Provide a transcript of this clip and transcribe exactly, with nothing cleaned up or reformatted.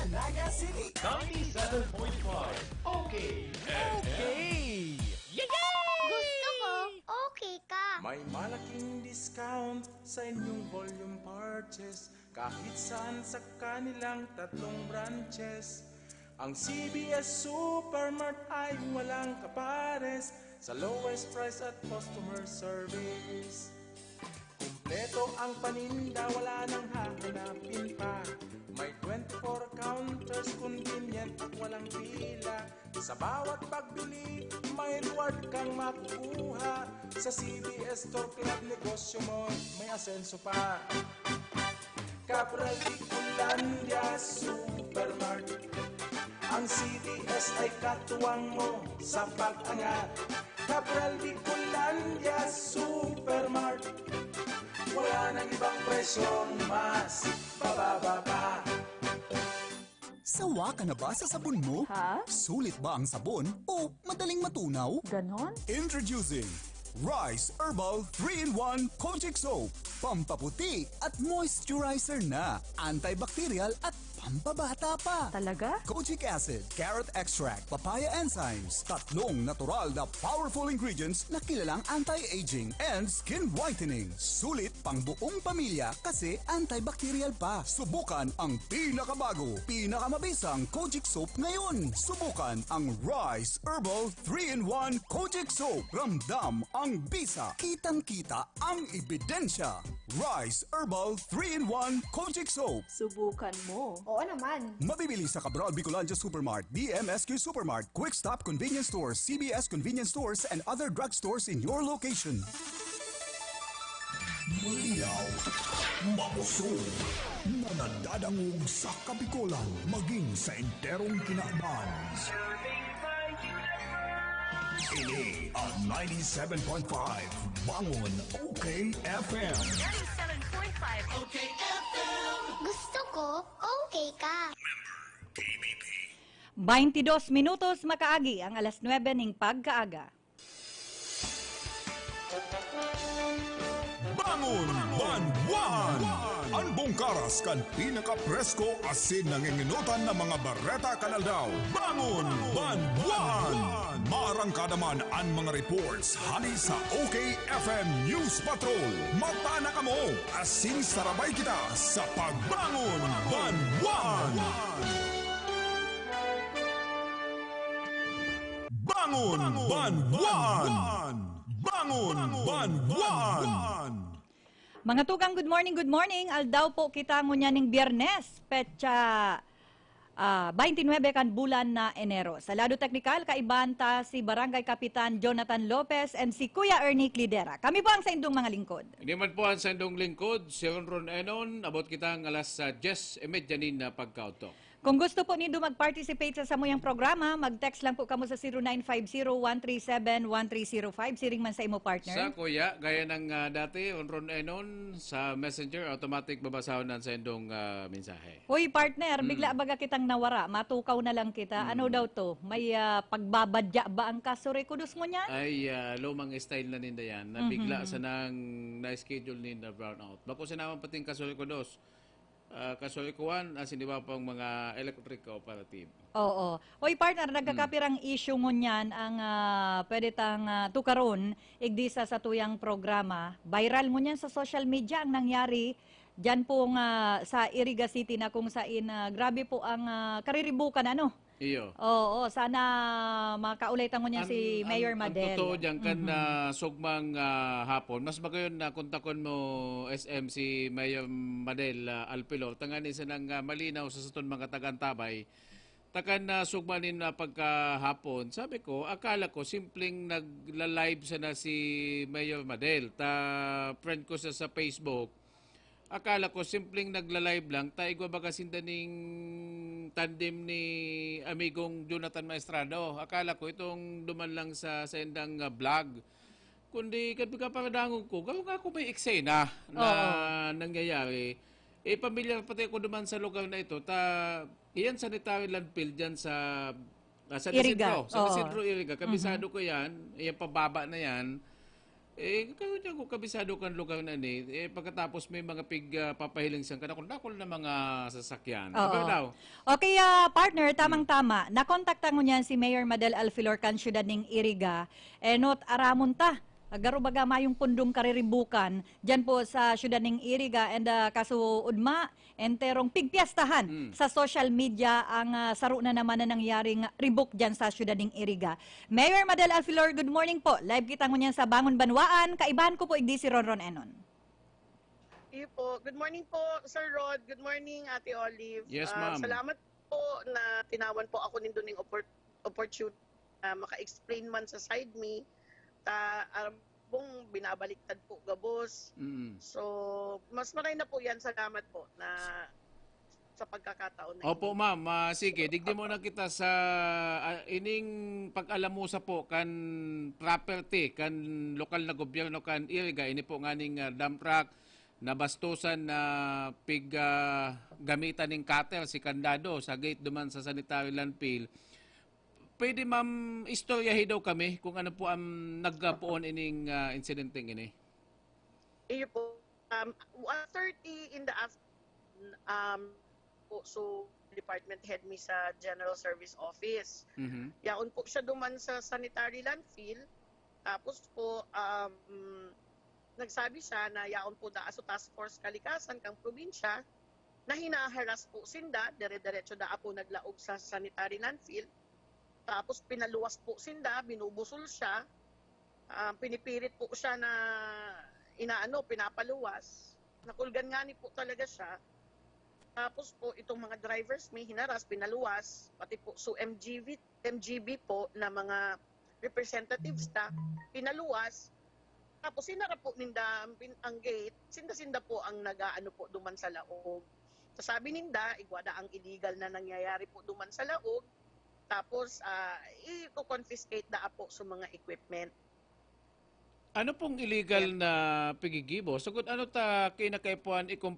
Naga City. Ninety-seven point five. Okay. Okay. Gusto ko, okay ka. May malaking discount sa inyong volume purchase kahit saan sa kanilang tatlong branches. Ang C B S Supermart ay walang kapares sa lowest price at customer service. Kompleto ang paninda, wala nang hahanapin pa. May twenty-four counters, convenient at walang pila. Sa bawat pagbili, may reward kang makukuha. Sa C B S Store Club, negosyo mo, may asenso pa. Cabral Bicolandia Supermart. Ang C B S ay katuwang mo sa pag-angat. Cabral Bicolandia Supermart. Wala nang ibang presyong mas bababa pa. Sawa ka na ba sa sabon mo? Ha? Sulit ba ang sabon o madaling matunaw? Ganon? Introducing Rice Herbal three-in-one Kojic Soap. Pampaputi at moisturizer na. Antibacterial at pampabata pa. Talaga? Kojic Acid, Carrot Extract, Papaya Enzymes, tatlong natural na powerful ingredients na kilalang anti-aging and skin whitening. Sulit pang buong pamilya kasi antibacterial pa. Subukan ang pinakabago, pinakamabisang Kojic Soap ngayon. Subukan ang Rice Herbal three-in-one Kojic Soap. Ramdam ang bisa. Kitang-kita ang ebidensya. Rice Herbal three-in-one Kojic Soap. Subukan mo. Oo naman. Mabibili sa Cabral Bicolandia Supermart, D M S Q Supermart, Quick Stop Convenience Stores, C B S Convenience Stores, and other drugstores in your location. Malinaw, mabusog, na nadadangog sa Kabikolan maging sa enterong kinaban. Ini ang ninety-seven point five Bangon OK F M. ninety-seven point five OK F M. Gusto ko, okay ka. Baintidos minutos makaagi ang alas nuebe ning pagkaaga. Bangon Banwahan! An bungkaras kan pinakapresko asin nanginginotan na mga bareta kan aldaw. Bangon Banwahan! Maarangkada man an mga reports hali sa OK F M News Patrol. Mata na kamo, asin sarabay kita sa Pagbangon Banwahan! Bangon Banwahan! Bangon Banwahan! Mga tugang, good morning, good morning. Aldaw po kita ngunyan ning Biyernes, petsa ah, twenty-nine kan bulan na Enero. Sa lado teknikal, kaibahan ta si Barangay Kapitan Jonathan Lopez and si Kuya Ernie Clidera. Kami po ang saindong mga lingkod. Ini man po ang saindong lingkod, si Ron Ron Enon. Abot kita ang alas sa diyes y medya nin na pagkaodto. Kung gusto po nindo mag-participate sa samuyang programa, mag-text lang po kamo sa zero nine five zero one three seven one three zero five. Siring man sa imo, partner. Sa kuya, gaya ng ah, dati, Ron Ron Enon, sa messenger, automatic babasahon ang saindong ah, mensahe. Hoy, partner, bigla baga kitang nawara. Matukaw na lang kita. Ano daw to? May ah, pagbabadya ba ang kasurikudos mo niyan? Ay, ah, lumang style na ninda yan. Na bigla sa nang na-schedule ninda brownout. Bako sinaman pating kasurikudos. Ah, kasurikuan, asin iba pang mga electric cooperative. Oo. Hoy, partner, nagkakapirang issue ngunyan ang ah, pwede tang ah, tukaron, igdi sa satuyang programa. Viral ngunyan sa social media ang nangyari diyan pong ah, sa Iriga City na kung sain ah, grabe po ang ah, kariribukan, ano? Iyo. Oo, sana makaulay ta ngunyan si Mayor Madel. Ang totoo diyan, kan ah, sugmang ah, hapon, mas magayon na kontakon mo S M si Mayor Madel ah, Alpilo. Tangani sa nang ah, malinaw sa saton mga taga-antabay. Takan na sugma nin ah, pagkahapon. Sabi ko, akala ko simpleng nagla-live sana si Mayor Madel. Ta friend ko sa, sa Facebook. Akala ko simpleng nagla-live lang, ta igwa baga sinda ning tandem ni amigong Jonathan Maestrado. Akala ko itong duman lang sa, sa indang ah, vlog. Kundi, kan pagkaparadangog ko, garo nga ako may eksena na nangyayari. Eh, pamilyar pati ako duman sa lugar na ito. Ta, iyan sanitary landfill dyan sa, ah, San Iriga. Isidro. San Oo. Isidro, Iriga. Kabisado ko yan. Iyan pababa na yan. Eh, kayo niya ko kabisado kan lugar na ni, eh, pagkatapos may mga pig, ah, papahiling siyang kadakol-dakol na mga sasakyan. Oo. Abay daw. Okay, ah, partner, tamang-tama. Nakontakta ngunyan si Mayor Madel Alfilor kan siyudad ning Iriga. Enot aramon ta. Garo baga mayong pundong kariribukan dyan po sa siyudad ning Iriga. And ah, kasuudma, enterong pigpiestahan Mm. sa social media ang ah, saro na naman na nangyaring ribok dyan sa siyudad ning Iriga. Mayor Madel Alfilor, good morning po. Live kita ngunyan sa Bangon Banwaan. Kaibahan ko po igdi si Ronron Enon. Iyo po. Good morning po, Sir Rod. Good morning, Ate Olive. Yes, Ah, ma'am. Salamat po na tinawan po ako nindo ning oppor- opportunity na maka-explain man sa side me. Ta arbong binabaliktad po gabos. Mm. So, mas maray na po yan. Salamat po na sa pagkakataon na Opo, ini. Ma'am. Ah, sige, digdi mo na kita sa ah, ining pag-alamusa po kan property, kan lokal na gobyerno, kan Iriga, ini po nganing ah, dump truck, nabastusan na pig ah, gamitan ning cutter si kandado sa gate duman sa sanitary landfill. Pwede, ma'am, istoryahi daw kami kung ano po ang nagkapoon ining ah, insidenteng ini. Iyo po. Um, one thirty in the afternoon, um, po, so department head mi sa General Service Office. Mhm. Yaon po siya duman sa sanitary landfill. Tapos po, um, nagsabi siya na yaon po daa sa task force kalikasan kang probinsya na hinaharas po sinda, dire-diretso daa po naglaog sa sanitary landfill. Tapos pinaluwas po sinda, binubusol siya. Ah, pinipirit po siya na inaano, pinapaluwas. Nakulgan nga ni po talaga siya. Tapos po, itong mga drivers may hinaras, pinaluwas, pati po so M G B, M G B po na mga representatives ta, pinaluwas. Tapos sinara po ninda ang pin- ang gate, sinda-sinda po ang nag-aano po duman sa laog. Sasabi ninda, igwa da ang illegal na nangyayari po duman sa laog. Tapos ah, i-confiscate da po sa mga equipment. Ano pong illegal na pigigibo? Sugod ano ta kinakaipuhan i-comply